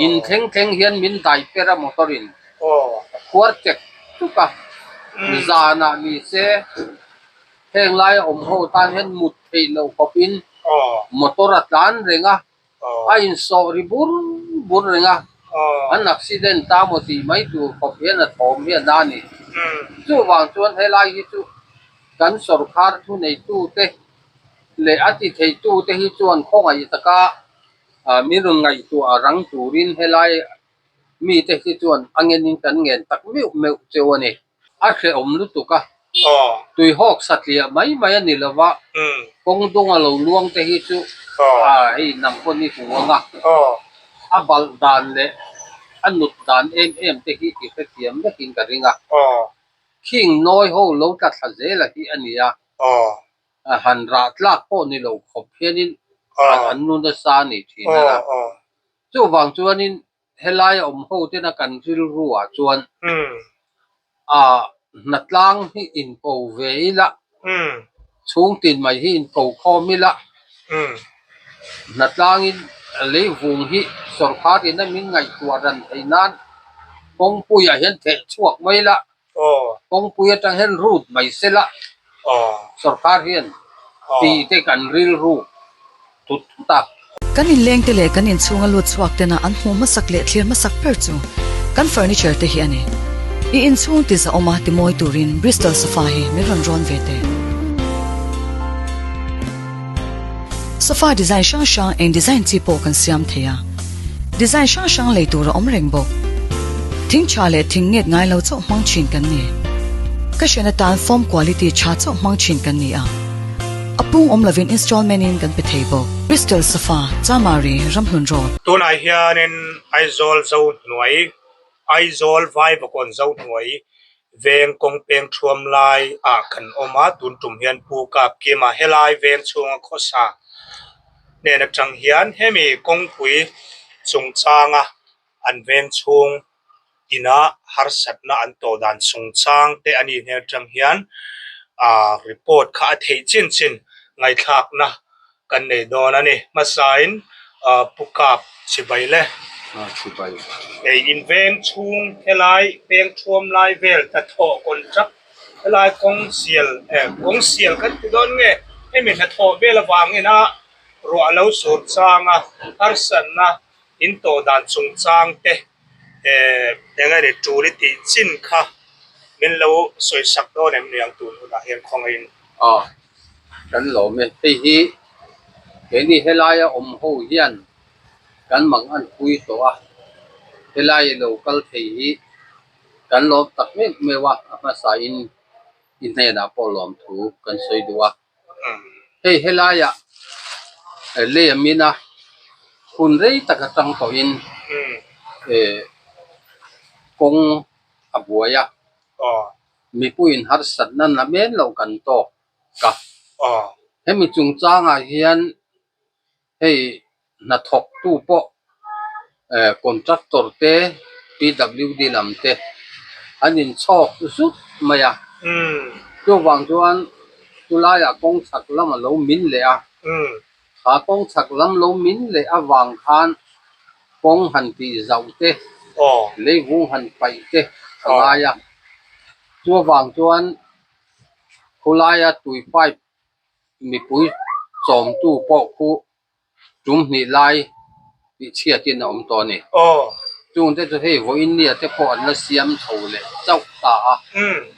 In thleng thleng hian min dai per a motor in a khuar chek chuk a, zanah ni se heng laia awm ho tan hian mut theih loh khawp in motor a tlan reng a, a insawh ri bur bur reng a, an accident ta maw tih mai tur khawp hian a thawm hi a na a ni. Chuvang chuan helai hi chu kan sawrkar thuneitute leh a ti theitute hi chuan khawngaih taka min rawn ngaihtuah a rang turin helai mite hi chuan a ngenin kan ngen tak meuh meuh cheu a ni. A hrehawm lutuk a, tuihawk satliah mai mai a ni lo va, kawng dunga lo luang te hi chu hei nang pawn i hmu ang a, a balh dan leh a nut dan em em te hi i hrethiam vekin ka ring a. Khing nawi ho lo tla thla zela hi a ni a. Han rah tlak pawh ni lo khawp hianin an nu nasa a ni thin a. Chuvang chuanin helaia awm ho tena kan rilru ah chuan hnatlang hi inko ve ila, chhungtin mai hi inko khawm ila, hnatlangin leivung hi sawrkar ina min ngaihtuah ran theih nan kawngpuiah hian theh chhuak mai ila. Kawngpui atang hian route mai se la, sorkar hian tih te kan rilru thut thut a. Kan inlengte leh kan inchhunga lut chhuak tena an hmuh hmasak leh thlir hmasak ber chu kan furniture te hi a ni. I inchhung ti zahawma ti mawi turin Bristol sofa hi min rawn rawn ve teh. Sofa design hrang hrang eng design chi pawh kan siam thei a. Design hrang hrang lei tur a awm reng bawk. Thing tha leh thing nget ngai lo chauh hmang thin kan ni. Ka hrian atan foam quality tha chauh hmang thin kan ni a. A pung awm lovin installment in kan pe thei bawk. Bristol Sofa, Chamari, Ramhlun Road. Tunah hianin Aizawl Zohnuai, Aizawl Vaivakawn Zohnuai veng kawng peng thuam lai ah kan awm a, tun tum hian Pu Kapkima helai veng chhunga khawsa hnen atang hian hemi kawngpui chungchanga an veng chhung ina harsatna an tawh dan chungchang te a nih hnen atang hian ah report kha a theih chin chin ngaihthlakna Kan nei dawn a ni. Hmasain Pu Kap chibai le. Chibai. Hei in veng chhung helai peng thuam lai vel hnathawh contract helai kawng sial eh kawng sial kan ti dawn nge hemi hnathawh vel avangin a ruah lo sur chang a harsatna in tawh dan chungchang te eh eng nge ni tul i tih chin kha min lo sawisak dawn em ni ang tun hunah hian khawngaihin. Aw. Kan lawm e. Hei hi keini helaia awm ho hian kan mang an pui tawh a, helai lo kal thei hi kan lawm tak meuh meuh a, a hmasain i hnenah pawh lawm thu kan sawi duh a. Hei helaia lei a min a, hun rei tak atang tawhin kawng a buai a. Mipuiin harsatna na men loh kan tawk ka. Hemi chungchangah hian hei hnathawktu pawh contractor te PWD lam te an inchhawk zut mai a. Chuvang chuan chulaiah kawng chhak lam a lo min leh a. Kha kawng chhak lam lo min leh avang khan kawng han tih zauh te, leivung han paih te a ngai a. Chu avang chuan khulaia tui pipe mipui chawmtu pawh khu tum hnih lai tih chhiatin a awm tawh a ni. Chungte chu hei vawiin nia te pawh an la siam chho leh chauh ta a,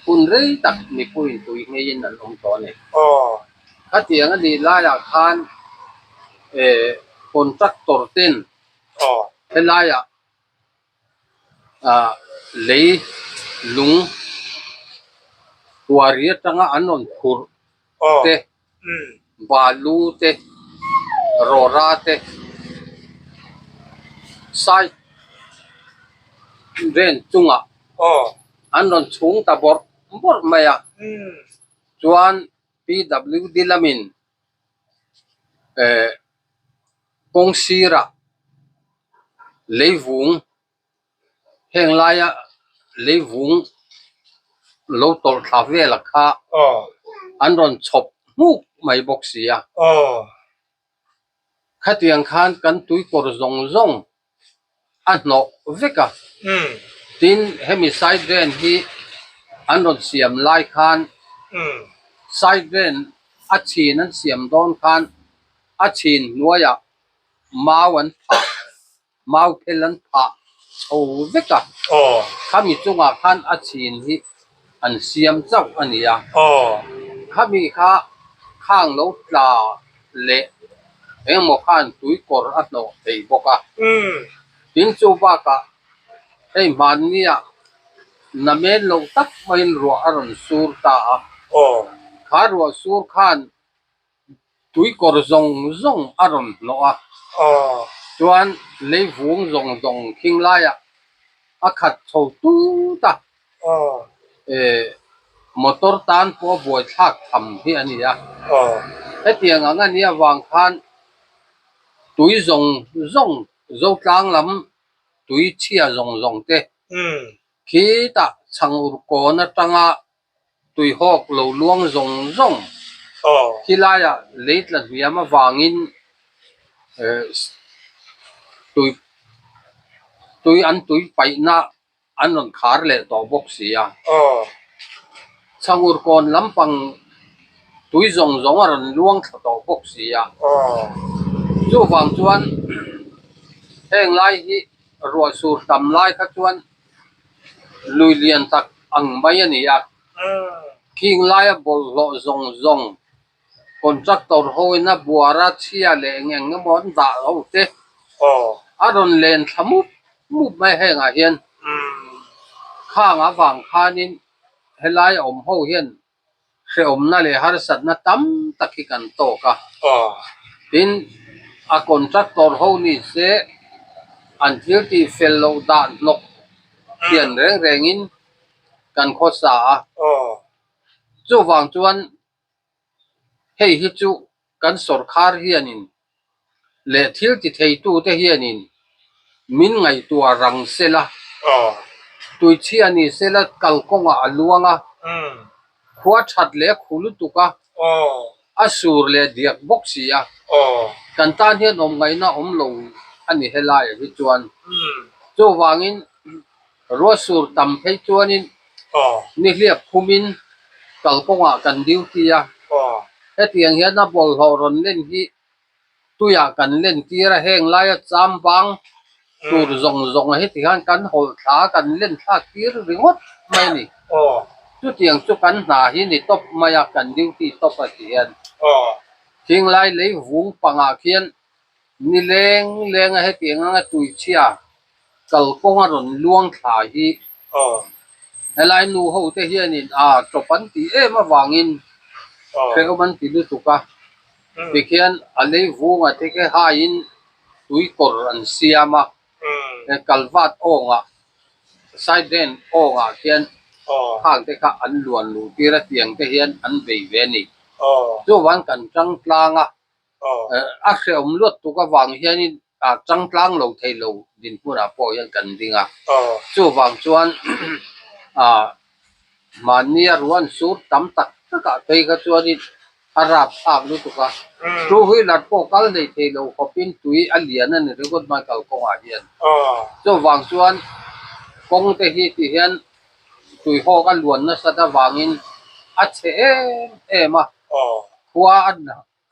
hun rei tak mipuiin tui ngeiin an awm tawh a ni. Khatiang a nih laiah khan contractor ten helaiah lei lung kuari atanga an rawn phurh te balu te rawra te side ven chungah an rawn chhung ta bawrh bawrh mai a chuan. PWD lamin eh kawng sirah leivung heng laia leivung lo tawlh thla vel a kha an rawn chhawp hmuk mai bawk si a. Khatiang khan kan tuikawr zawng zawng. a hnawh vek a. Tin, hemi side drain hi an rawn siam lai khan side drain a chhin an siam dawn khan a chhin hnuaiah mau an phah, mau phel an phah chho vek a. Khami chungah khan a chhin hi an siam chauh a ni a. Khami kha khang lo tla leh engemaw khan tui kawr a hnawh thei bawk a. Tin chu bakah hei hmanniah namen loh tak maiin ruah a rawn sur ta a. Kha ruah sur khan tui kawr zawng zawng a rawn hnawh a. Chuan lei vung zawng zawng khing laiah a khat chho tut a. Motor tan pawh a buaithlak tham hi a ni a. Hetiang ang a nih avang khan tui zawng zawng Zotlang lam tui chhia zawng zawng te khitah chhang ur kawn atanga tuihawk lo luang zawng zawng khilaiah lei tla hniam avangin tui tui an tui paihna an rawn khar leh tawh bawk si a. Chhangur kawn lampang tui zawng zawng a rawn luang thla tawh bawk si a. Chuvang chuan heng lai hi ruah sur tam lai kha chuan lui lian tak ang mai a ni a. Khing laia bawlhhlawh zawng zawng Contractor hoin a buara chhia leh eng eng emaw an dah ho te a rawn len thla mup mup mai hengah hian khang avang khanin helai awm ho hian hrehawmna leh harsatna tam tak hi kan tawk a. Tin, a contractor ho ni se an thil tih fel loh dah hnawk thian reng rengin kan khawsa a. Chuvang chuan hei hi chu kan sawrkhar hianin leh thil ti theitute hianin min ngaihtuah rang sela, tuichhia ni sela kalkawngah a luang a, khua that leh a khu lutuk a, a sur leh diak bawk si a, kan tan hian awm ngaihna awm lo a ni helaiah hi chuan. Chuvangin Ruahsur tam phei chuanin nihliap khumin kalkawngah kan duty a, hetiang hian a bawlhhlawh rawn len hi tuiah kan len tir a, heng laia cham bang tur zawng zawng heti hian kan hawlh thla a, kan len thlak tir ringawt mai a ni. Chutiang chu kan hna hi ni tawp mai a, kan duty tawp a ti hian. Thinglai lei vung pangah khian Ni leng leng a hetiang anga tuichhia kalkawng a rawn luang thla hi helai nu ho te hianin a tawp an tih em avangin hrehawm an ti lutuk a, tikhian a lei vunga te khi haiin tui kawr an siam a, kalvat awngah side drain awngah khian khang te kha an luan luh tir a tiang te hian an bei ve a ni. Chuvang kan tang tlang a. A hrehawm luat tuk avang hianin changtlang lo thei lo dinhmunah pawh hian kan ding a. Chuvang chuan mahnia ruan sur tam tak takah phei kha chuanin a rap thlak lutuk a. Two wheeler pawh kal hlei thei lo khawpin tui a lian a ni ringawt mai kalkawngah hian. Chuvang chuan kawng te hi ti hian tuihawk a luan nasat avangin a chhe em em a. Khua a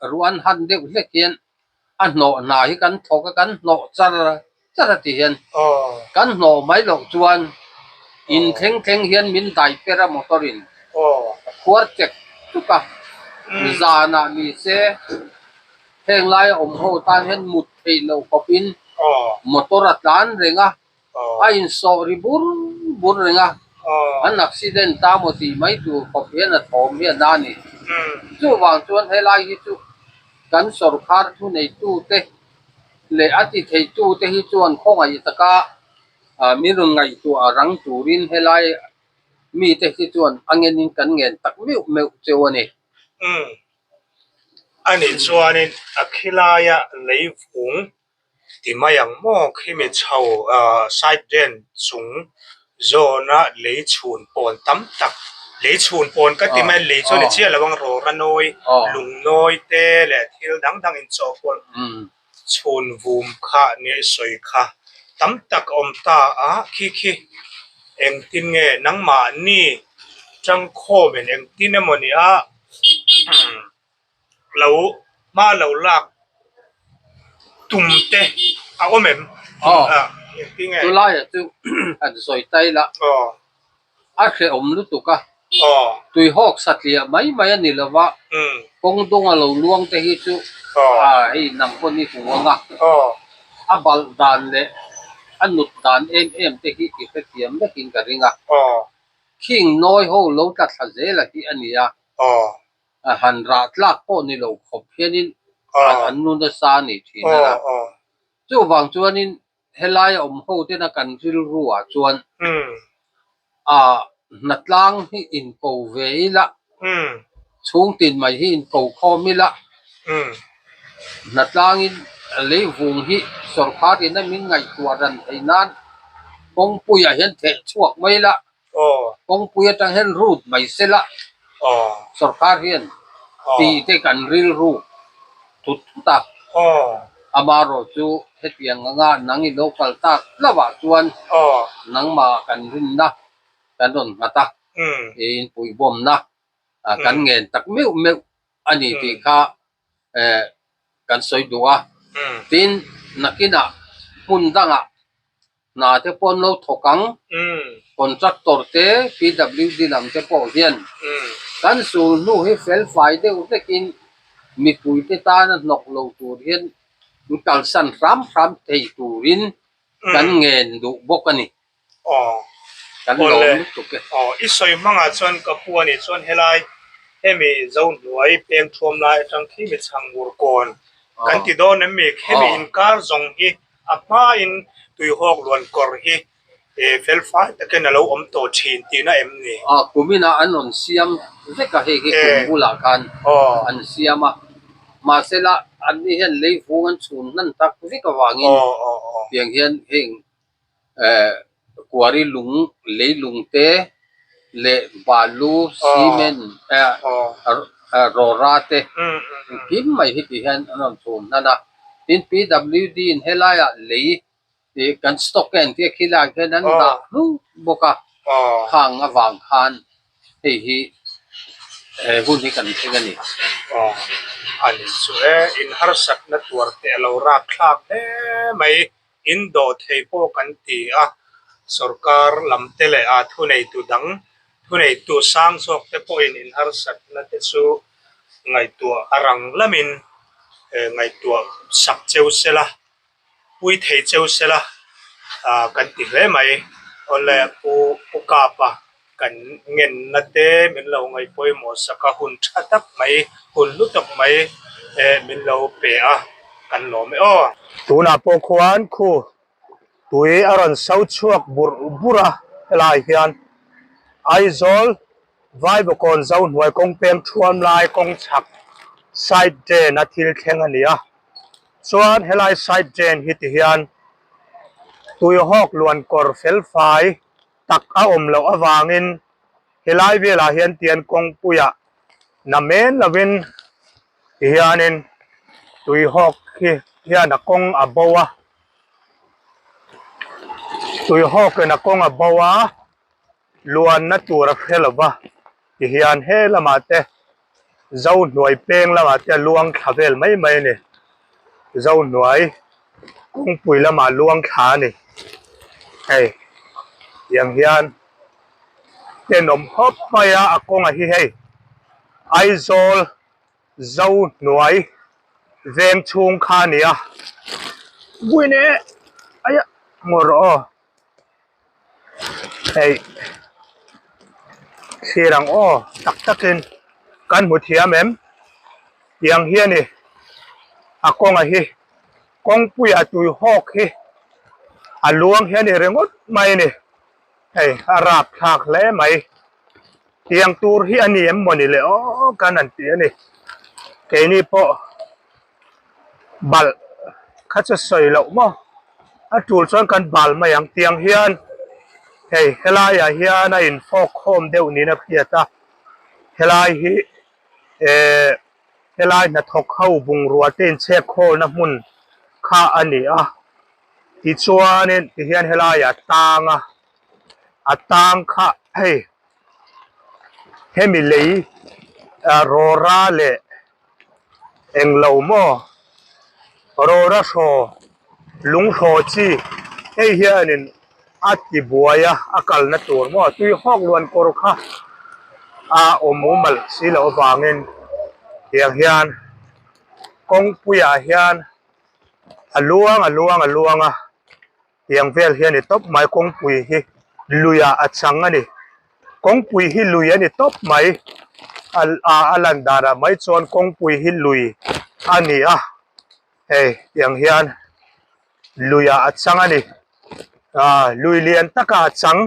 Ruan han deuh hlek hian a hnawh hna hi kan thawk a, kan hnawh char char a ti hian kan hnawh mai loh chuan in thleng thleng hian min dai per a motor in a khuar chek chuk a, zanah ni se heng laia awm ho tan hian mut theih loh khawpin motor a tlan reng a. A insawh ri bur bur reng a, an accident ta maw tih mai tur khawp hian a thawm hi a na a ni. Chuvang chuan helai hi chu kan sawrkhar thuneitute leh a ti theitute hi chuan khawngaih taka min rawn ngaihtuah rang turin helai mite hi chuan a ngenin kan ngen tak meuh meuh cheu a ni. Anih chuanin a khilaia lei vung Ti mai ang maw khimi chho ah side drain chung zawna lei chhun pawn tam tak lei chhun pawn ka ti mai a lei chu a ni chiah lo ang rawra nawi lung nawi te leh thil dang dang inchawhpawlh chhun vum kha nia i sawi kha. tam tak a awm ta a, khi khi engtin nge nangmahni tangkhawmin engtin emaw ni a lo hma lo lak tum te a awm em? Aw, chulaiah chu han sawi tai la, a hrehawm lutuk a, tuihawk satliah mai mai a ni lo va, kawng dunga lo luang te hi chu hei nang pawn i hmu ang a, a balh dan leh a nut dan em em te hi i hrethiam vekin ka ring a, khing nawi ho lo tla thla zela hi a ni a. A han rah tlak pawh ni lo khawp hianin an nu nasa a ni thin a la. Chuvang chuanin helaia awm ho tena kan rilru ah chuan a hnatlang hi inko ve ila, chhungtin mai hi inko khawm ila, hnatlangin leivung hi sawrkar ina min ngaihtuah ran theih nan kawngpuiah hian theh chhuak mai ila, Kawngpui atang hian route mai sela sorkar hian tih te kan rilru thut thut a, amaherawh chu hetiang anga nang i lo kal tak hlauhah chuan nangmah kan rinna kan rawn nghat a, inpuihbawmna kan ngen tak meuh meuh a ni tih kha kan sawi duh a. Tin, nakinah hmun dangah Hna te pawh an lo thawk ang. Contractor te, PWD lam te pawh hian kan sul hnu hi fel fai deuh vekin mipui te tana hnawk lo tur hian an kalsan hram hram thei turin kan ngen duh bawk a ni. Kan lawm lutuk e. Aw, i sawi hmangah chuan ka pu a nih chuan helai hemi Zohnuai peng thuam lai atang khi mi chhangur kawn kan ti dawn em mi? Hemi inkar zawng hi A hmain tuihawk luan kawr hi fel fai takin a lo awm tawh thin tihna em ni? A kuminah an rawn siam vek a, hei hi kum bulah khan an siam a, mahsela anni hian leivung an chhun hnan tak vek avangin tiang hian heng Kuari lung, leilung te leh balu, cement, rawra te engkim mai hi tih hian an rawn chhum hnan a. Tin, PWD in helaiah lei kan stock a entir khi laiah hian an dah hluk bawk a, khang avang khan hei hi he hun hi kan thleng a ni. A ni chu e, in harsatna tuar te a lo rakthlak hle mai. In dawh thei pawh kan ti a, sorkar lam te leh a thuneitu dang, thuneitu sang zawk te pawhin in harsatna te chu ngaihtuah a rang lamin ngaihtuah sak cheu sela, pui thei cheu sela kan ti hle mai. Awle Pu Pu Kapa Kan ngenna te min lo ngaih pawimawh sak a, hun tha tak mai, hun hlu tak mai min lo pe a, kan lawm e aw. Tunah pawh khuan khu tui a rawn so chhuak burh burh a, helai hian Aizawl Vaivakawn Zohnuai kawng peng thuam lai kawng chhak side drain a thil thleng a ni a, chuan helai side drain hi ti hian tuihawk luan kawr fel fai tak a awm loh avangin helai velah hian tian kawngpuiah na men lovin tihianin tuihawk hi hian a kawng a bo a, tuihawkin a kawng a bo a, luanna tur a hre lova tihian he lamah te Zohnuai peng lamah te a luang thla vel mai mai a ni. Zohnuai kawngpui lamah luang thla a ni. Hei tiang hian tenawm khawp mai a a kawnga hi hei Aizawl Zohnuai veng chhung kha a ni a. Buaina e aia ngaw rawh aw. Hei thlir ang aw tak takin kan hmu thiam em tiang hi a ni a kawnga hi kawngpuia tui hawk hi a luang hi a ni ringawt mai a ni hei a rap thlak hle mai tiang tur hi a ni em mawni le aw kan han ti a ni keini pawh. Balh kha chu sawi loh maw a tul chuan kan bal mai ang tiang hian hei helaiah hian a infawk khawm deuh niin a hriat a helai hi ehh helai hnathawk ho bungrua te inchhek khawlna hmun kha a ni a. Tichuanin tihian helaiah tang a, a tang kha hei hemi lei rawra leh englo maw rawra hraw lung hraw chi hei hianin a ti buai a a kalna tur maw tui hawk luan kawr kha a awm mumal si loh avangin tiang hian kawngpuiah hian a luang a luang a luang a tiang vel hi a ni tawp mai kawngpui hi luiah a chang a ni kawngpui hi lui a ni tawp mai a a lan danah mai chuan kawngpui hi lui a ni a hei tiang hian luiah a chang a ni ah lui lian takah a chang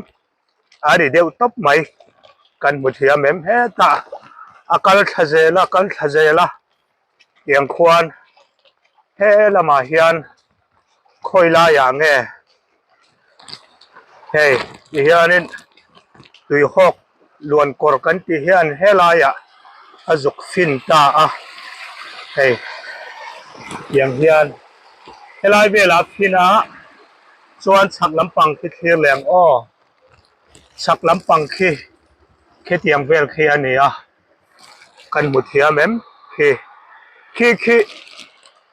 a ni deuh tawp mai kan hmu thiam em hetah a kal thla zel a kal thla zel a. Tiang khuan he lamah hian khawi laiah nge hei ti hianin tuihawk luan kawr kan tih hian helaiah a zuk fin ta a hei tiang hian helai velah a fin a chuan chhak lampang khi thlir leh ang aw chhak lampang khi khitiang vel khi a ni a. Kan hmu thiam em? Khi khi khi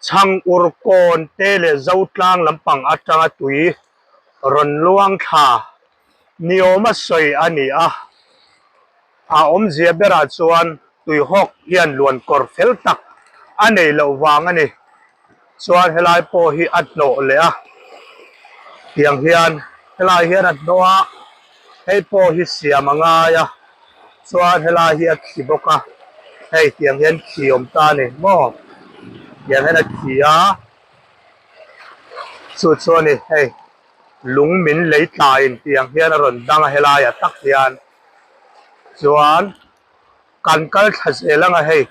chhang ur kawn te leh Zotlang lampang atanga tui rawn luang thla ni awma sawi a ni a. A awmzia berah chuan tuihawk hian luan kawr fel tak a nei loh vang a ni. Chuan helai pawh hi a hnawh leh a, tiang hian helai hian a hnawh a, hei pawh hi siam a ngai a, chuan helai hi a khi bawk a, hei tiang hian khi awm ta a ni maw, tiang hian a khi a, chu chu a ni hei lung min lei tlaiin tiang hian a rawn dang a helaiah tak hian chuan. Kan kal thla zel ang a hei,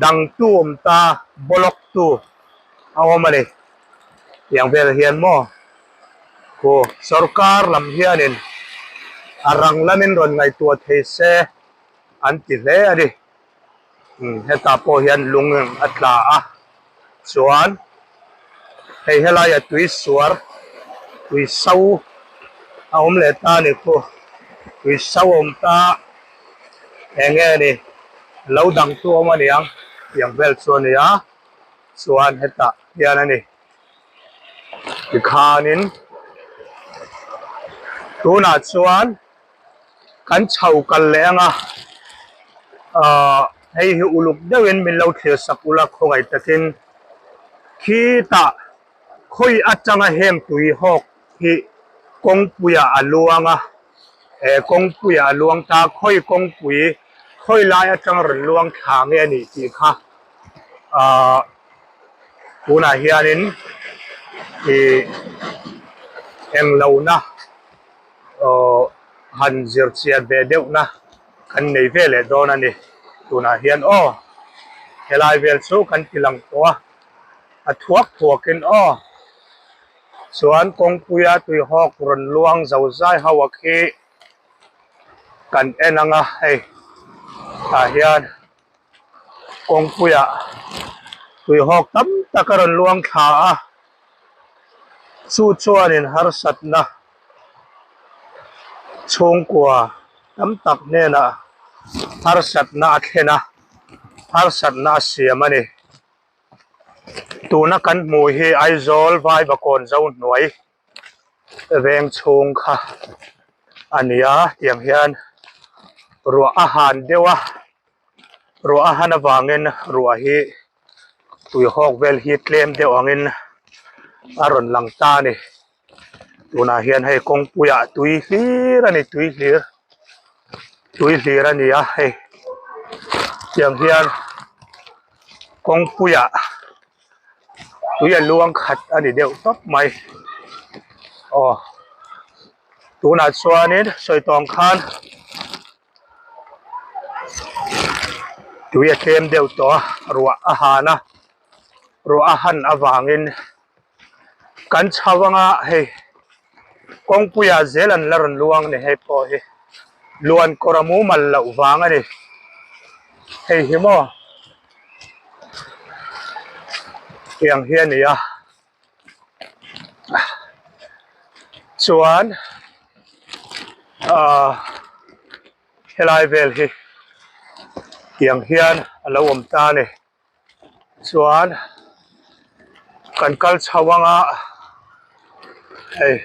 dangtu awm ta block tu a awm a ni. Tiang vel hian maw khu sorkar lam hianin a rang lamin rawn ngaihtuah thei se an ti hle a ni. Umm hetah pawh hian lung a tla a chuan hei helaiah tui suar tui so a awm leh ta a ni khu tui so a awm ta. Eng nge ni lo dang chu awm a niang tiang vel chu a ni a chuan hetah hian a ni tikhanin tunah chuan kan chho kal leh ang a ahh hei hi uluk deuhin min lo thlir sak ula khawngaih takin khitah khawi atanga heng tui hawk hi kawngpuiah a luang a. He kawngpuiah a luang ta, khawi kawngpui, khawi lai atang rawn luang thla nge a nih tih kha ahh tunah hianin ih englohna aww han zir chian ve deuhna kan nei ve leh dawn a ni. Tunah hian aw helai vel chu kan ti lang tawh a, a thuak thuakin aw. Chuan kawngpuia tuihawk rawn luang zo zai ho a khi kan en ang a hei tah hian kawngpuiah tuihawk tam tak a rawn luang thla a chu chuanin harsatna chhungkua tam tak hnenah harsatna a thlen a harsatna a siam a ni. Tuna kan hmuh hi Aizawl Vaivakawn Zohnuai veng chhung kha a ni a tiang hian ruah a han deuh a ruah a han avangin ruah hi tuihawk vel hi tlem deuh angin a rawn lang ta a ni tunah hian hei kawngpuiah tui hlir a ni tui hlir tui hlir a ni a hei tiang hian. Kawngpuiah tui a luang khat a ni deuh tawp mai aw tunah chuanin sawi tawng khan tui a tlem deuh tawh a ruah a han a ruah a han avangin kan chho anga hei kawngpuiah zel an la rawn luang a ni hei pawh hi luan kawr a mumal loh vang a ni hei hi maw tiang hi a ni a. Chuan ah helai vel hi tiang hian a lo awm ta a ni. Chuan kan kal chho anga hei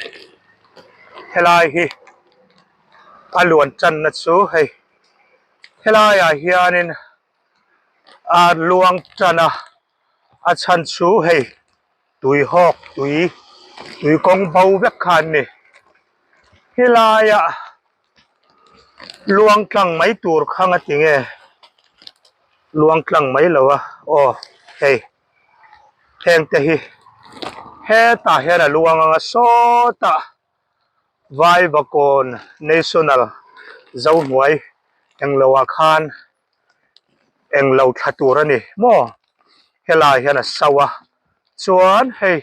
helai hi a luan tanna chu hei helaiah hianin a luang tan a a chhan chu hei tui hawk tui tui kawng bo vek kha an ni helaiah. Luang tlang mai tur kha nga ti nge luang tlang mai lo a aw hei heng te hi hetah hian a luang anga sawtah Vaivakawn National Zohnuai englo ah khan englo thla tur a ni maw helaiah hian a so a chuan hei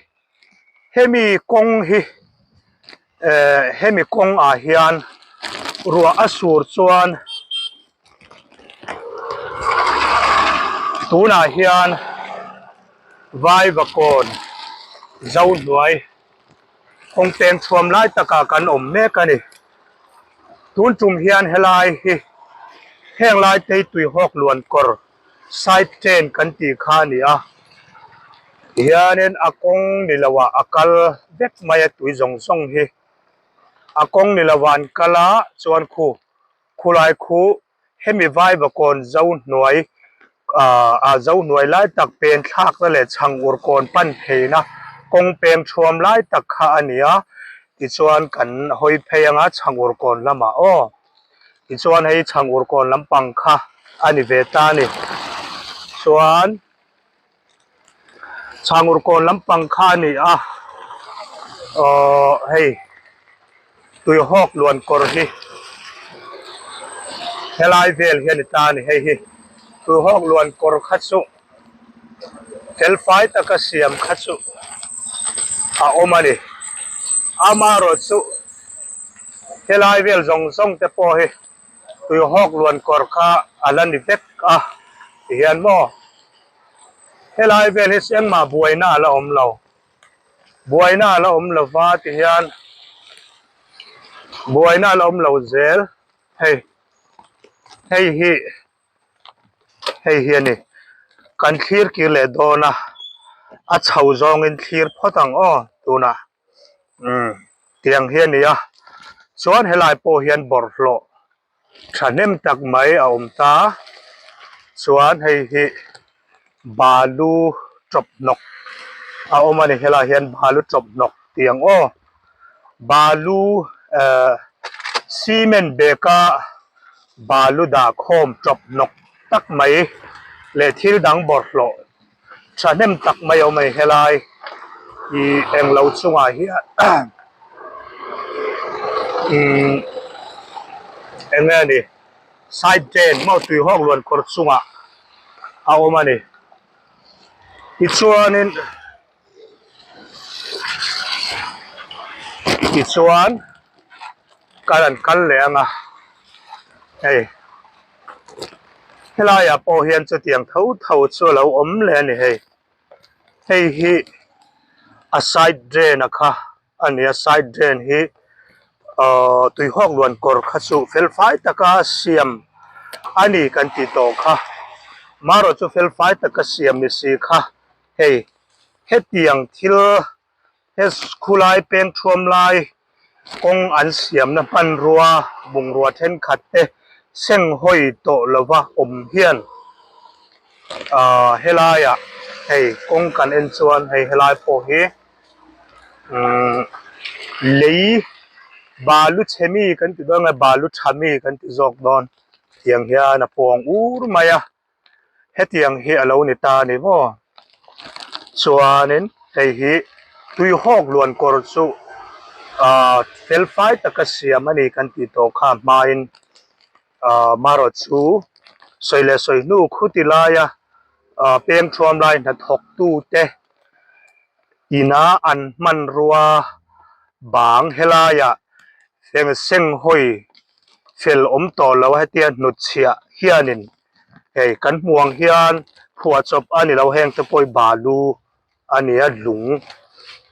hemi kawng hi eh hemi kawng ah hian ruah a sur chuan tunah hian Vaivakawn Zohnuai kawng peng chhuam lai takah kan awm mek a ni. Tun tum hian helai hi heng lai te hi tuihawk luan kawr side train kan tih kha a ni a tihianin a kawng ni lo ah a kal vek mai a tui zawng zawng hi a kawng ni lo ah an kal a chuan khu khulai khu Hemi Vaivakawn Zohnuai ah Zohnuai lai tak pen thlakna leh chhang ur kawn pan pheina kawng peng thuam lai tak kha a ni a, tichuan kan hawi phei anga chhang ur kawn lamah aw tichuan hei chhang ur kawn lampang kha a ni ve ta a ni chuan. Chhangur kawn lampang kha a ni a aww hei tuihawk luan kawr hi helai vel hi a ni ta a ni hei hi tuihawk luan kawr kha chu fel fai taka siam kha chu a awm a ni amaherawh chu helai vel zawng zawng te pawh hi tuihawk luan kawr kha a la ni vek a tihian maw. Helai vel hi engmah buaina a la awm lo. Buaina a la awm lo va ti hian buaina a la awm lo zel hei hei hi hei hi a ni. Kan thlir kir leh dawn a, a chho zawngin thlir phawt ang aw tunah umm tiang hi a ni a chuan helai pawh hian bawlhhlawh Thahnem tak mai a awm ta. Chuan hei hi balu chawp hnawk a awm a ni. Helaiah hian balu chawp hnawk tih ang aw. Balu eh cement bag a balu dah khawm chawp hnawk tak mai leh thil dang bawlhhlawh thahnem tak mai a awm a ni helai ih englo chungah hian umm eng nge ni side drain maw tuihawk luan kawr chungah a awm a ni tichuanin tichuan kal an kal leh ang a hei helaiah pawh hian chutiang tho tho chu a lo awm leh a ni hei hei hi a side drain a kha a ni a side drain hi ahh tuihawk luan kawr kha chu fel fai taka siam a ni kan tih tawh kha marawh chu fel fai taka siam ni si kha hei hetiang thil he khulai peng thuam lai kawng an siamna hmanrua bungrua thenkhat te seng hawi tawh lova awm hian ahh helaiah hei kawng kan en chuan hei helai pawh hi umm lei balu chhe mi kan ti dawn nge balu tha mi kan ti zawk dawn tiang hian a pawng ur mai a. Hetiang hi a lo ni ta a ni maw? Chuanin hei hi tuihawk luan kawr chu ahh fel fai taka siam a ni kan tih tawh kha hmain ahh marawh chu sawi leh sawi hnu khuti laia ahh peng thuam lai hnathawk tute ina an hmanrua bang helaiah eng seng hawi fel awm tawh lo a hetia hnutchhiah hianin hei kan hmuh ang hian phuahchawp a ni lo heng te pawh hi balu a ni a lung.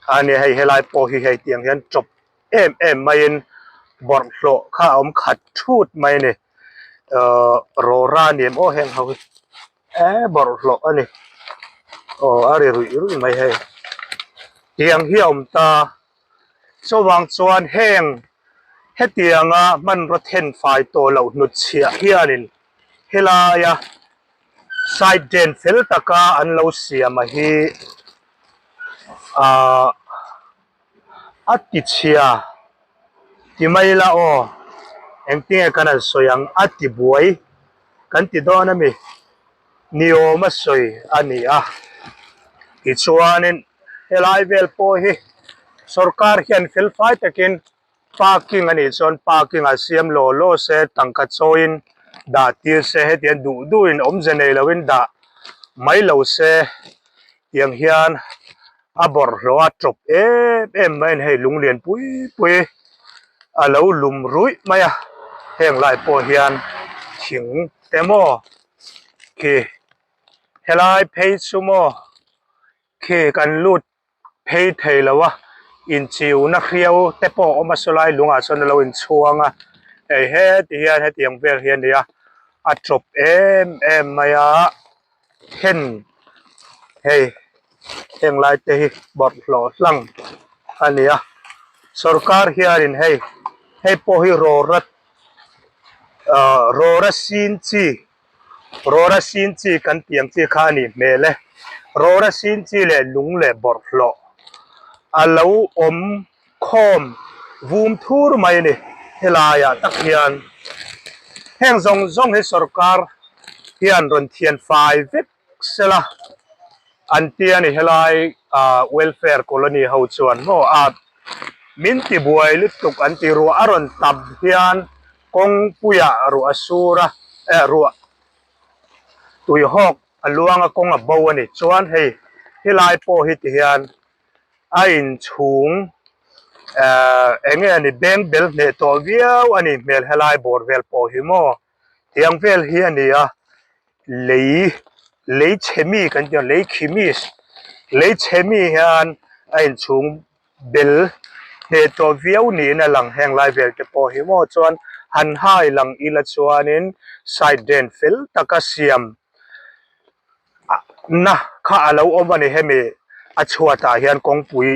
A ni hei helai pawh hi hei tiang hian chawp em em maiin bawrhhlawh kha a awm khat thut mai a ni ahh rawra a ni em aw heng ho hi eee bawrhhlawh a ni aw a ri ruih ruih mai hei tiang hi a awm ta chuvang chuan heng hetianga hmanraw thenfai tawh loh hnutchhiah hianin helaia side drain fel taka an lo siam a hi ahh a ti chhia ti mai ila aw engtinge kan han sawi ang a ti buai kan ti dawn a mi ni awm a sawi a ni a tichuanin helai vel pawh hi sorkar hian fel fai takin parking a nih chuan parking ah siam law law se tangka chawiin dah tir se hetiang duh duhin awmze nei loin dah mai lo se tiang hian a bawrhhlawh a tawp em em mai a ni hei lung lian pui pui a lo lum ruih mai a heng lai pawh hian thing te maw khi helai phei chu maw khi kan lut phei thei lo a inchiuna hriau te pawh a awm a sawlai lungah chuan a lo inchhuang a hei heti hian hetiang vel hi a ni a a tawp em em mai a then hei heng lai te hi bawrhhlawh hlang a ni a sorkar hianin hei hei pawh hi rawra ahh rawra sin chi Rawra sin chi kan tih ang chi kha a nih hmel e. Rawra sin chi leh lung leh bawrhhlawh a lo awm khawm vum thur mai a ni helaiah tak hian. Heng zawng zawng hi sorkar hian rawn thian fai vek sela an ti a ni helai ah welfare colony ho chuan maw a min ti buai lutuk an ti ruah a rawn tam hian Kawngpuiah ruah a sur a, eh ruah tuihawk a luang a kawng a bo a ni. Chuan hei helai pawh hi ti hian a inchhung eh eng nge a ni beng bel hneh tawh viau a ni hmel helai bawr vel pawh hi maw tiang vel hi a ni a lei lei chhe mi kan tih ang lei khi mi lei chhe mi hian a inchhung bel hneh tawh viau niin a lang heng lai vel te pawh hi maw chuan han hai lang ila chuanin side drain fel taka siam na kha a lo awm a ni hemi a chhuatah hian kawngpui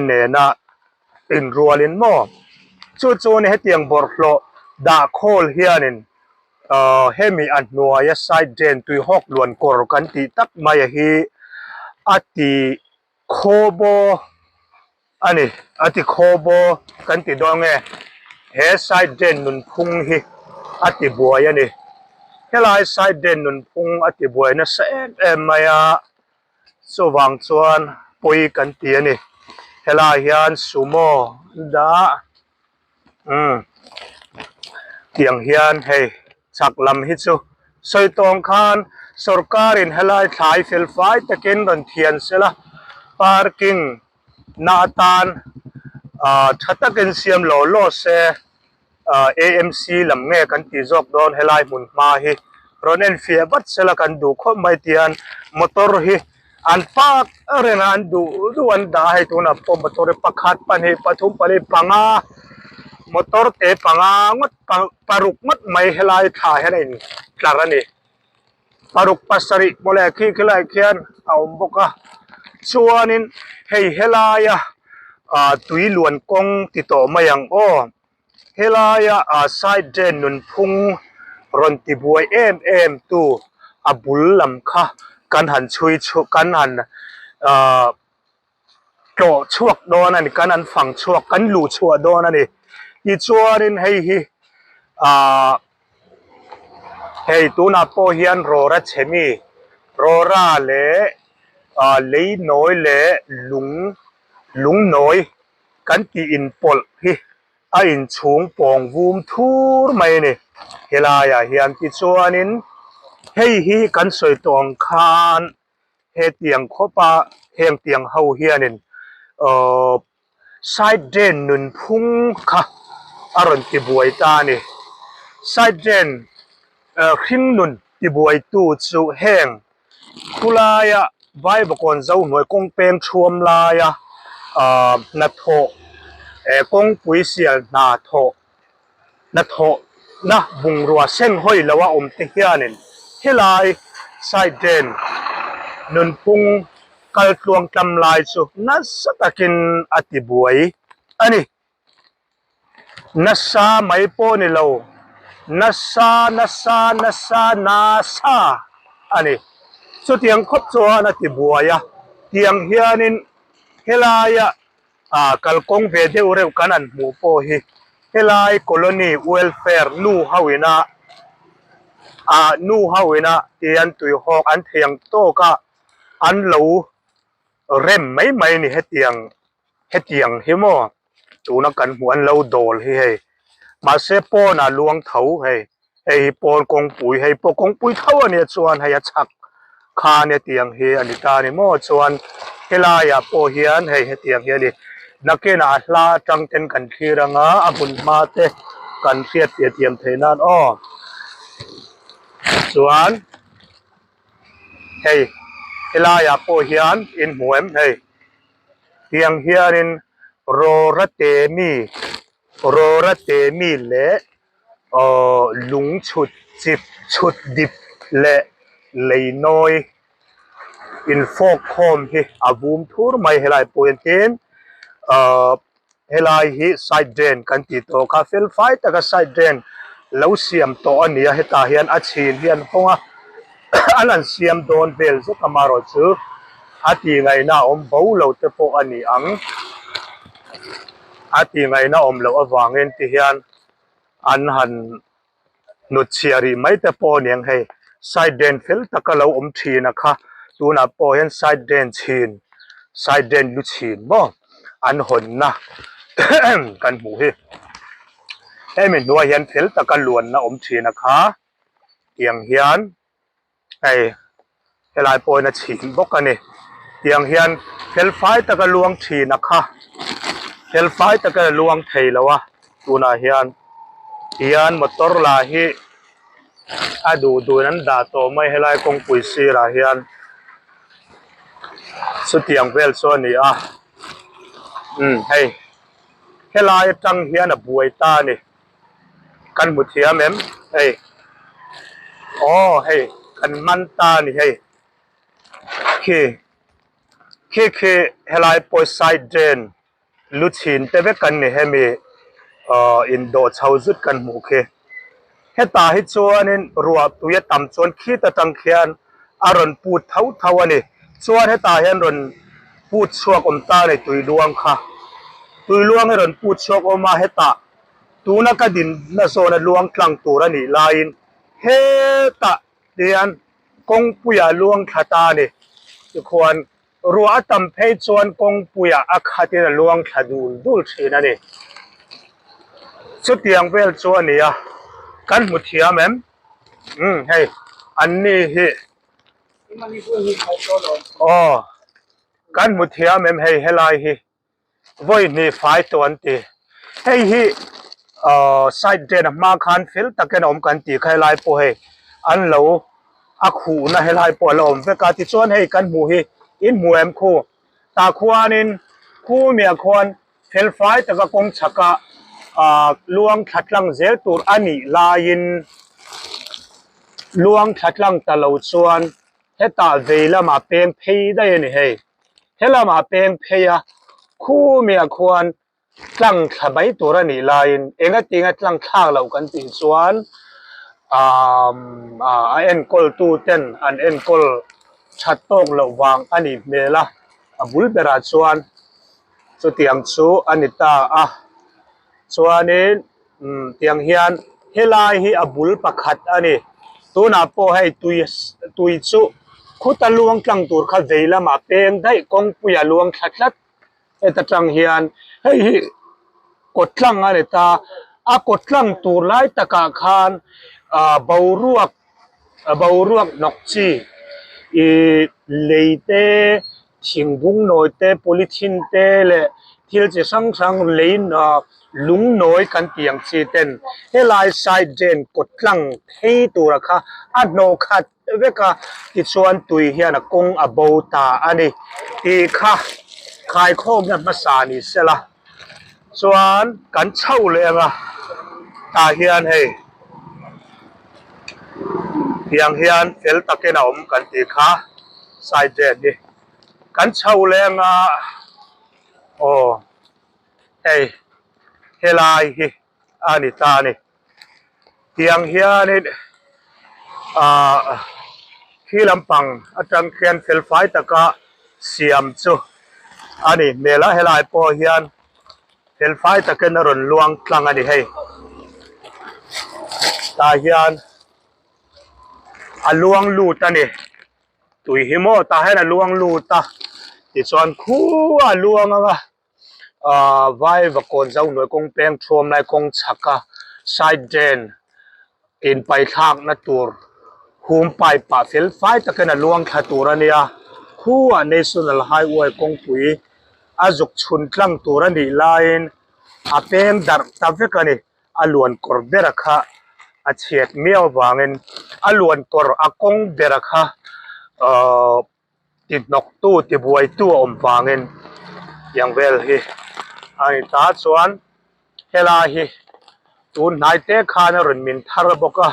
nena inrualin maw chu chuan hetiang bawrhhlawh dah khawl hianin ahh hemi a hnuaia side drain tuihawk luan kawr kan tih tak mai hi a ti Khawbaw a ni, a ti khawbaw kan ti dawn nge, he side drain nunphung hi a ti buai a ni. Helai side drain nunphung a ti buai nasa em em mai a, chuvang chuan pawi kan ti a ni. Helai hian sumo dah umm tiang hian hei chhak lam hi chu sawi tawng khan sorkarin helai thlai fel fai takin rawn thian sela parking na atan ah tha takin siam law law se ah A_M_C lam nge kan tih zawk dawn helai hmun hma hi rawn en fiah vat sela kan duh khawp mai tihian motor hi an park reng a an duh duh an dah a hei tunah pawh motor hi pakhat pahnih pathum pali panga motor te panga ngawt paruk ngawt mai helai thla hian a in tlar a ni paruk pasarih mawle khi khilaiah khian a awm bawk a chuanin hei helaia ah tui luan kawng ti tawh mai ang aw. Helaia ah side drain nunphung rawn ti buai em em tu a bul lam kha kan han chhui chhuak kan han ahh tlawh chhuak dawn a ni kan han fang chhuak kan luh chhuah dawn a ni tichuanin hei hi ahh hei tunah pawh hian rawra chhe mi rawra leh ah lei nawi leh lung lung nawi. Kan tih inpawlh hi a inchhung pawng vum thur mai a ni. Helaiah hian tichuanin hei hi kan sawi tawh ang khan hetiang khawpa heng tiang ho hianin aww side drain nunphung kha a rawn tibuai ta a ni. Side drain hring nun tibuaitu chu heng Khulaia Vaivakawn zo hnuai kawng peng thuam laia Ahh hnathawh eh kawngpui sial hna thawh hnathawh na bungrua seng hawi lo a awm te hianin helai side drain nunphung kal tluang tlam lai chu nasa takin a ti buai a ni. Nasa mai pawh ni lo, nasa nasa nasa nasa a ni. Chutiang khawp chuan a ti buai a, tiang hianin helaia ah kalkawng ve deuh reuh kan han hmuh pawh hi helai colony welfare nu ho ina ah nu ho ina tian tuihawk an thei ang tawk a an lo rem mai mai a ni hetiang. Hetiang hi maw tuna kan hmuh an lo dawl hi hei mahse pawnah luang tho hei hei hi pawn kawngpui hei pawh kawngpui tho a nia chuan hei a chhak khan hetiang hi a ni ta a ni maw chuan helaiah pawh hian hei hetiang hi a ni nakinah a hla atang ten kan thlir anga a hmun hma te kan hriat piah thiam theih nan aw chuan hei helaiah pawh hian in hmu em hei. Tiang hianin rawra te mi rawra te mi leh aww lung chhut chip chhut dip leh lei nawi infawk khawm hi a vum thur mai helai pawh hian tin ahh helai hi side drain kan tih tawh kha fel fai taka side drain lo siam tawh a ni a hetah hian a chhin hi an hawng a an han siam dawn vel zet amaherawhchu a tih ngaihna a awm bo lo te pawh a ni ang a tih ngaihna awm loh avangin ti hian an han hnut chhiah rih mai te pawh a ni ang hei side drain fel taka lo awm thin a kha tunah pawh hian side drain chhin side drain lu chhin maw an hawnna kan hmuh hi hemi hnuaiah hian fel taka luanna awm thin a kha tiang hian. Hei helai pawhin a chhim bawk a ni tiang hian fel fai taka luang thin a kha fel fai taka a luang thei lo a tunah hian tihian motor lah hi a duh duhin an dah tawh mai helai kawngpui sirah hian chutiang vel chu a ni a umm hei helai atang hian a buai ta a ni. Kan hmu thiam em hei aw hei kan man ta a ni hei khi khi khi helai pawh side drain lu chhin te vek an ni hemi ahh indawh chho zut kan hmuh khi hetah hi chuanin ruah tui a tam chuan khit atang khian a rawn put tho tho a ni chuan hetah hian rawn put chhuak awm ta a ni tui luang kha tui luang hi rawn put chhuak awm a hetah. Tuna ka dinna zawna luang tlang tur a nih laiin hetah hian kawngpuiah luang thla ta a ni. Tikhuan ruah a tam phei chuan kawngpuiah a khatin a luang thla dul dul thin a ni. Chutiang vel chu a ni a, kan hmu thiam em? Umm hei anni hi aw kan hmu thiam em hei helai hi. Vawi hnih fai tawh an ti. Hei hi ahh side drain a hma khan fel takin a awm kan tih kha helai pawh hei an lo a khuhna helai pawh a la awm vek a tichuan hei kan hmuh hi in hmu em khu tah khuanin khu miah khuan fel fai taka kawng chhaka ahh luang thla tlang zel tur a nih laiin luang thla tlang ta lo chuan hetah vei lamah peng phei daih a ni hei. He lamah peng phei a, khumiah khuan tlang thla mai tur a nih laiin enga tinga tlang thlak loh kan tih chuan a enkawl tu ten an enkawl that tawk loh vang a nih hmel a, a bul berah chuan chutiang chu a ni ta a, chuanin. Umm tiang hian helai hi a bul pakhat a ni tunah pawh hei tui tui chu khuta luang tlang tur kha vei lamah peng daih kawngpuia luang thla tlat heta tang hian hei hi kawt tlang a ni ta a kawt tlang tur lai takah khan ah boruak boruak hnawk chi ih lei te thing bung nawi te polythene te leh thil chi hrang hrang lei ah lung nawi kan tih ang chi ten helai side drain kawt tlang phei tura kha a hnawh khat vek a tichuan tui hian a kawng a bo ta a ni tih kha. Khaikhawmna hmasa ni sela chuan kan chho leh ang a, tah hian hei tiang hian fel takin a awm kan tih kha side drain hi kan chho leh ang a aw hei helai hi a ni ta a ni. Tiang hianin ahh khi lampang atang khian felfai taka siam chu a ni hmel a helai pawh hian felfai takin a rawn luang tlang a ni hei tah hian a luang lut a ni tui hi maw tah hian a luang lut a tichuan khuaa a luang ang a. Ahh vai vakawn zo hnuai kawng peng thuam lai kawng chhak a side drain inpaithlak na tur hum pipe ah fel fai takin a luang thla tur a nia khuah national highway kawngpui a zuk chhun tlang tur a nih laiin a peng darh ta vek a ni a luan kawr bera kha a chhiat miau avangin a luan kawr a kawng bera kha ahh. Ti hnawktu ti buaitu a awm vangin tiang vel hi a ni ta chuan helai hi tun hnai te khan a rawn min thar bawk a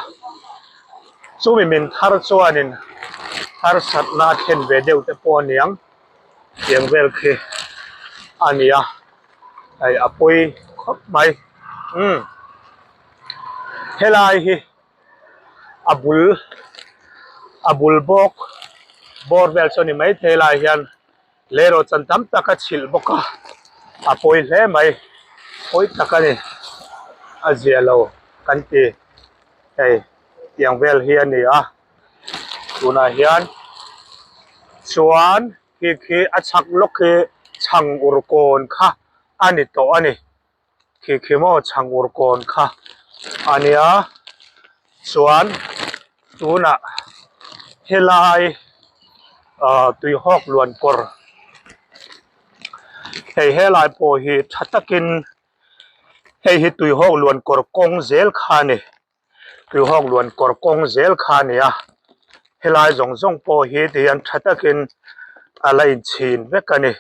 chumi min thar chuanin harsatna a thlen ve deuh te pawh a niang tiang vel khi a ni a hei a pawi khawp mai umm helai hi. A bul a bul bawk bawr vel chu a ni maithei lai hian leirawh chan tam tak a chhilh bawk a a pawi hle mai pawi tak a ni a zia lo kan ti hei tiang vel hi a ni a tunah hian chuan khi khi a chhak lawk khi chhang ur kawn kha a ni tawh a ni. Khi khi maw chhang ur kawn kha a nia chuan tunah helai ah tuihawk luan kawr hei helai pawh hi tha takin hei hi tuihawk luan kawr kawng zel kha a ni tuihawk luan kawr kawng zel kha a ni a helai zawng zawng pawh hi tihian tha takin a la inchhin vek a ni.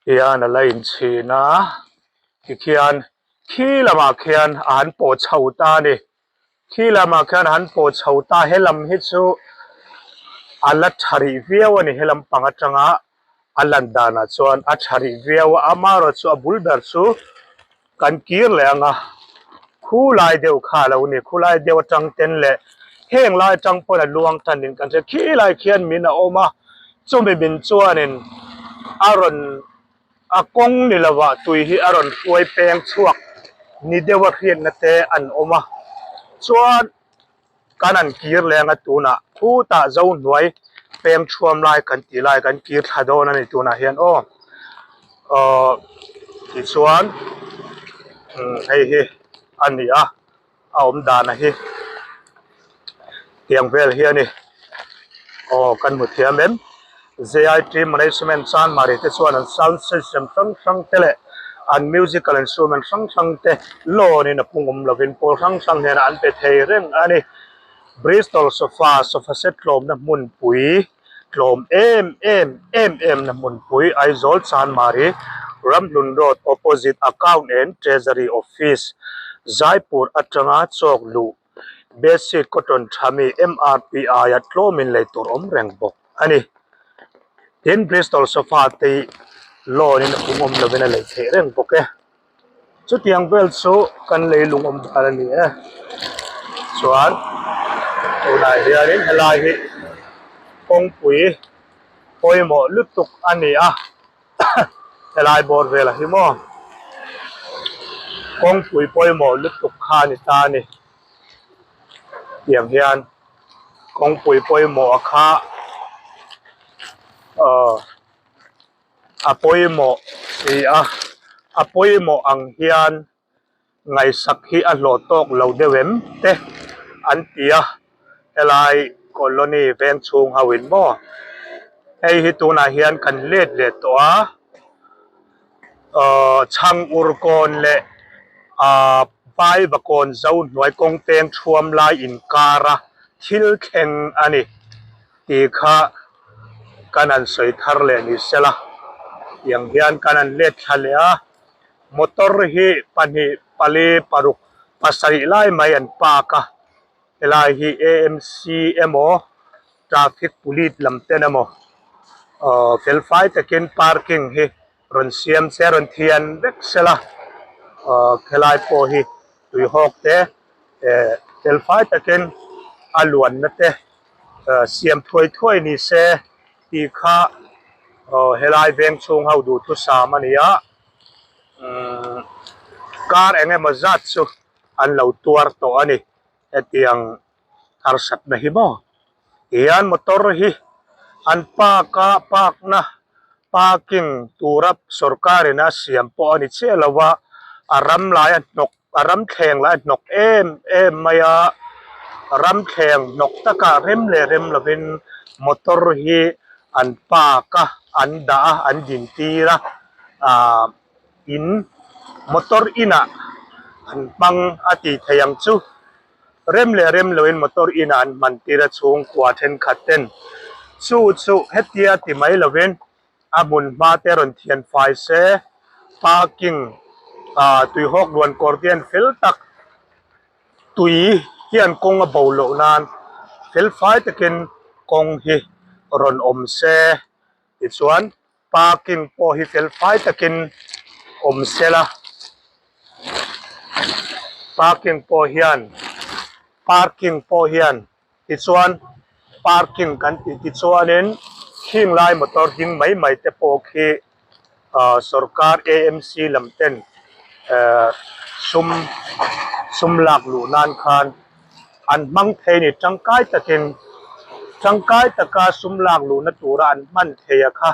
Hian a la inchhin a tikhian khi lamah khian a han pawh chho ta a ni khi lamah khian a han pawh chho ta he lam hi chu a la tha rih viau a ni he lampang atanga a lan danah chuan a tha rih viau a amaherawh chu a bul ber chu kan kir leh ang a khulai deuh kha a lo ni khulai deuh atang ten leh heng lai atang pawn a luang tan in kan hria khilai khian min a awm a chumi min chuanin a rawn a kawng ni lovah tui hi a rawn hruai peng chhuak ni deuh a hriatna te an awm a chuan kan han kir leh ang a tunah khutah zo hnuai peng thuam lai kan tih lai kan kir thla dawn a ni tunah hian aw aww tichuan umm hei hi a ni a a awm dan a hi tiang vel hi a ni aw kan hmu thiam em J_I_T management Chanmari te chuan an sound system hrang hrang te leh an musical instrument hrang hrang te loan in a pung awm lovin pawl hrang hrang hnenah an pe thei reng a ni. Bristol sofa, sofa set tlawmna hmunpui tlawm em em em em na hmunpui Aizawl Chanmari Ramhlun Road opposite Account and Treasury Office Jaipur atanga chawk luh bedsheet cotton tha mi MRP aia tlawmin lei tur awm reng bawk a ni. Tin, Bristol sofa te hi loan in a pung awm lovin a lei theih reng bawk e. Chutiang vel chu kan lei lung awm dan a ni e. Chuan tunah hianin helai hi kawngpui pawimawh lutuk a ni a helai bawr velah hi maw kawngpui pawimawh lutuk kha a ni ta a ni. Tiang hian kawngpui pawimawh a kha aw a pawimawh si a a pawimawh ang hian ngaihsak hi a hlawh tawk lo deuh em te an ti a helai colony veng chhung ho in maw hei hi tunah hian kan let leh tawh a Aw chhang ur kawn leh aaa Paiva kawn zo hnuai kawng peng thuam lai inkara thil thleng a ni tih kha kan han sawi thar leh ni sela. Tiang hian kan han let thla leh a, motor hi pahnih pali paruk pasarih lai mai an park a, helai hi AMC emaw traffic police lam ten emaw aw fel fai takin parking hi rawn siam se rawn thian vek sela aw helai pawh hi tui hawk te eh fel fai takin a luanna te siam thuai thuai ni se tih kha aw helai veng chhung ho duhthusam a ni a umm kar eng emaw zat chu an lo tuar tawh a ni hetiang harsatna hi maw tihian motor hi an park a park na parking tura sorkar in a siam pawh a ni chiah lo a a ram lai a hnawk a ram thleng lai a hnawk em em mai a ram thleng hnawk takah rem leh rem lovin motor hi an park a an dah a an din tir a ahh in motor inah an hmang a tih theih ang chu. Rem leh rem loin motor inah an hman tir a chhungkua thenkhat ten chu chu hetia ti mai lovin a hmun hma te rawn thian fai se parking ah tuihawk luan kawr te hian fel tak tui hian kawng a bo loh nan fel fai takin kawng hi rawn awm se tichuan parking pawh hi fel fai takin awm sela parking pawh hian parking pawh hian tichuan parking kan tih te chuanin khing lai motor ding mai mai te pawh khi ahh sawrkar A M C lam ten ehh sum sum lak luh nan khan an hmang thei a ni tangkai takin tangkai taka sum lak luhna tura an hman thei a kha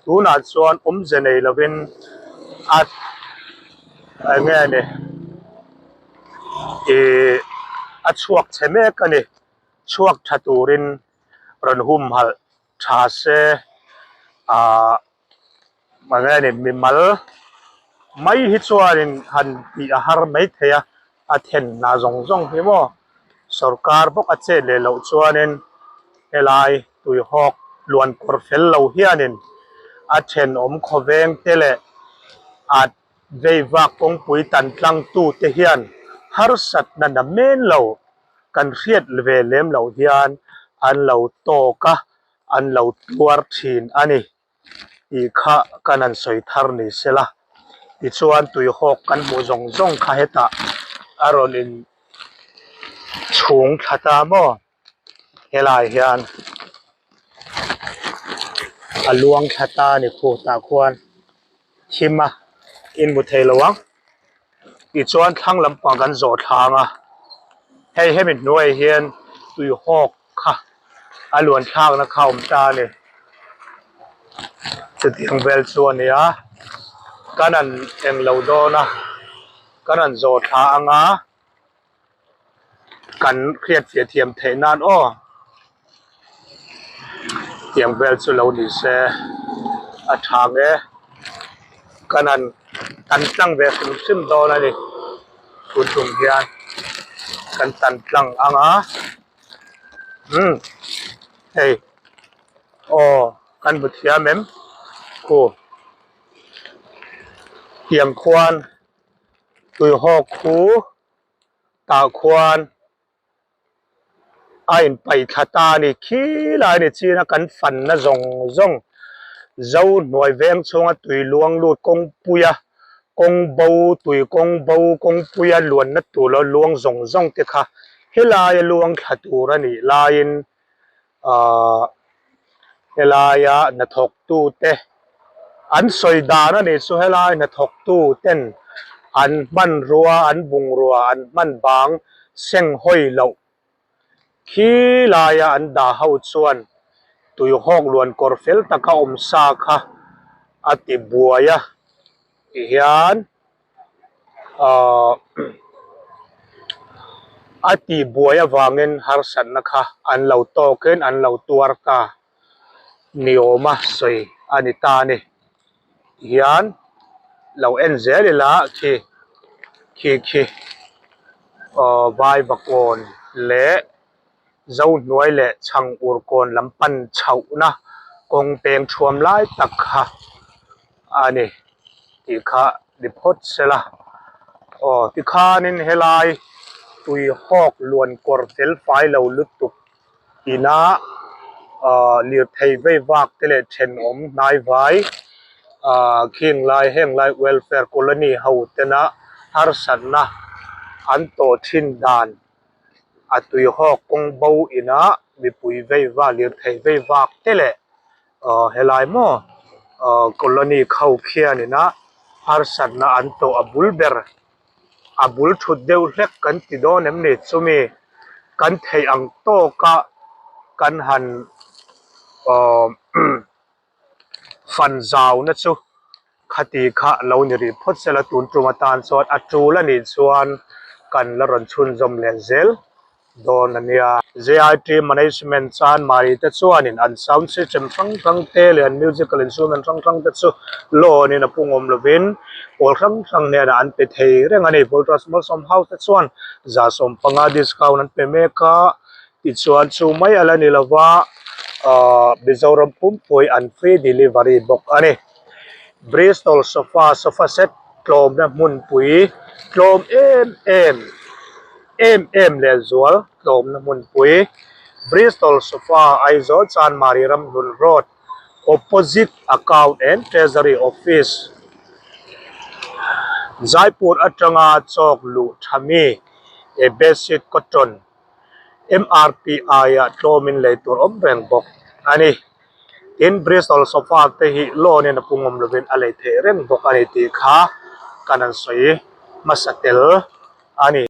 tunah chuan awmze nei lovin a eng nge ni ihh a chhuak chhe mek a ni chhuak tha turin rawn humhalh tha se ahh eng nge ni mimal mai hi chuanin han tih a har mai thei a a then hna zawng zawng hi maw sawrkar bawk a chet leh loh chuanin helai tuihawk luan kawr fel lo hianin a thenawm khawveng te leh a vei vak kawngpui tan tlang tu te hian harsatna na men lo kan hriat ve lem loh hian an lo tawk a an lo tuar thin a ni. Tih kha kan han sawi thar ni sela tichuan tuihawk kan hmuh zawng zawng kha hetah a rawn in chhung thla ta maw helai hian a luang thla ta a ni khu tah khuan thim a in hmu thei lo ang tichuan thlang lampang kan zawh thla ang a hei hemi hnuaiah hian tuihawk kha a luan thlakna kha a awm ta a ni chutiang vel chu a ni a kan han eng lo dawn a kan han zawh thla ang a kan hriatfiah thiam theih nan aw tiang vel chu lo ni se a tha ang e kan han tan tlang ve hrim hrim dawn a ni tun tum hian kan tan tlang ang a. Umm hei aw kan hmu thiam em khu tiang khuan tuihawk khu tah khuan a inpaih thla ta a ni khi lai a ni chin a kan fanna zawng zawng zo hnuai veng chhunga tui luang lut kawngpui a kawng bo tui kawng bo kawngpui a luanna tur lo luang zawng zawng te kha helai a luang thla tur a nih laiin ahh helaia hnathawk tute an sawi dan a nih chu helai hnathawk tuten an hmanrua an bungrua an hman bang seng hawi loh khi laia an dah ho chuan tuihawk luan kawr fel taka awm sa kha a ti buai a tihian ahh a tih buai avangin harsatna kha an lo tawkin an lo tuar ta ni awma sawi a ni ta a ni tihian lo en zel ila khi khi khi aw vaivakawn leh Zohnuai leh Chhang ur kawn lam pan chhohna kawng peng thuam lai tak kha. a ni tih kha ni phawt sela aw tikhanin helai tui hawk luan kawr fel fai lo lutuk ina ah lirthei vei vak te leh thenawm hnai vai ah khing lai heng lai welfare colony ho tena harsatna an tawh thin dan a tui hawk kawng bo ina mipui vei vak lirthei vei vak te leh aw helai maw aw colony kho khianina harsatna an tawh a bul ber a bul thut deuh hlek kan ti dawn em ni chumi kan theih ang tawka kan han aw fan zauna chu khati kha lo ni rih phawt sela tun tum atan chuan a tul a nih chuan kan la rawn chhunzawm leh zel dawn a nia. JIT Management chuan Mari te chuanin an sound system hrang hrang te leh an musical instrument hrang hrang te chu loan in a pungawm lovin pawl hrang hrang hnenah an pe thei reng a ni. Voltas Malsawm House te chuan 150 discount an pe mek a. Tichuan chu mai a la ni lova ahh Mizoram pumpui an free delivery bawk a ni. Bristol sofa sofa set tlawmna hmunpui tlawm em em em em leh zual tlawmna hmunpui Bristol sofa Aizawl Chanmari Ramhlun Road opposite Account and Treasury Office Jaipur atanga chawk luh tha mi e bedsheet cotton MRP aia tlawmin lei tur awm reng bawk a ni. Tin, Bristol sofa te hi loan in a pung awm lovin a lei theih reng bawk a ni tih kha kan han sawi hmasa tel a ni.